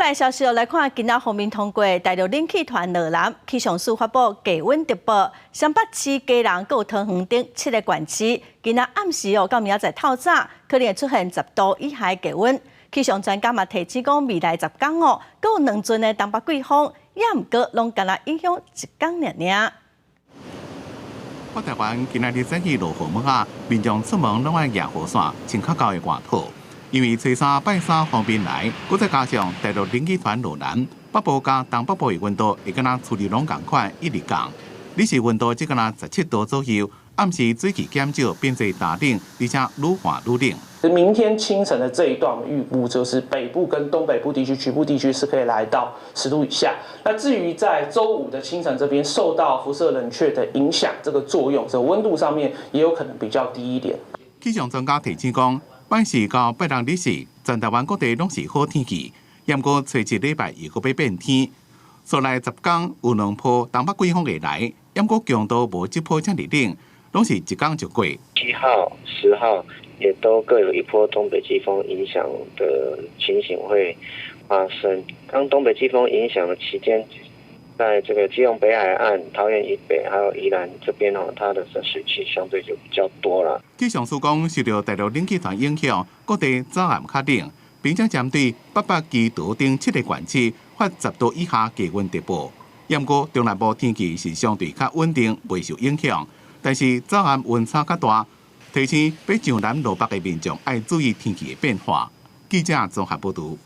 來消息來看，今仔封面通過大陸冷氣團落南，氣象署發布低溫特報，雙北市、基隆、閣有桃園等七个縣市，今仔暗時哦到明仔載透早，可能會出現10度以下低溫。氣象專家嘛提醒講，未來10工哦，閣有兩陣的東北季風，也毋過攏干焦影響一工爾爾。北台灣今仔日早起落雨暝仔，民眾出門攏愛攑雨傘，穿較厚的外套。因為初三拜三鋒面來，閣再加上大陸冷氣團落南，北部佮東北部的溫度會敢若趨勢攏仝款，一直降。日時溫度只敢若17度左右，暗時水汽減少，變做大冷，而且愈寒愈冷。明天清晨的這一段，我們預估就是北部跟東北部地區局部地區是可以來到10度以下。那至於在週五的清晨這邊，受到輻射冷卻的影響，這個作用，這個溫度上面也有可能比較低一點。氣象專家提醒講，拜四到拜六日時，全台灣各地攏是好天氣，毋過初七禮拜又閣欲變天。紲來10工有兩波東北季風會來，毋過強度無這波遮爾冷，攏是一工就過。7號、10號也都各有一波東北季風影響的情形會發生。當東北季風影響的期間，在這個基隆北海岸、桃園以北，還有宜蘭這邊哦，它的水汽相對就比較多了。氣象署講，受著大陸冷氣團影響，各地早暗較冷，並且針對北北基桃等七个縣市發10度以下低溫特報。毋過中南部天氣是相對較穩定，袂受影響。但是早暗溫差較大，提醒欲上南落北的民眾愛注意天氣的變化。記者綜合報導。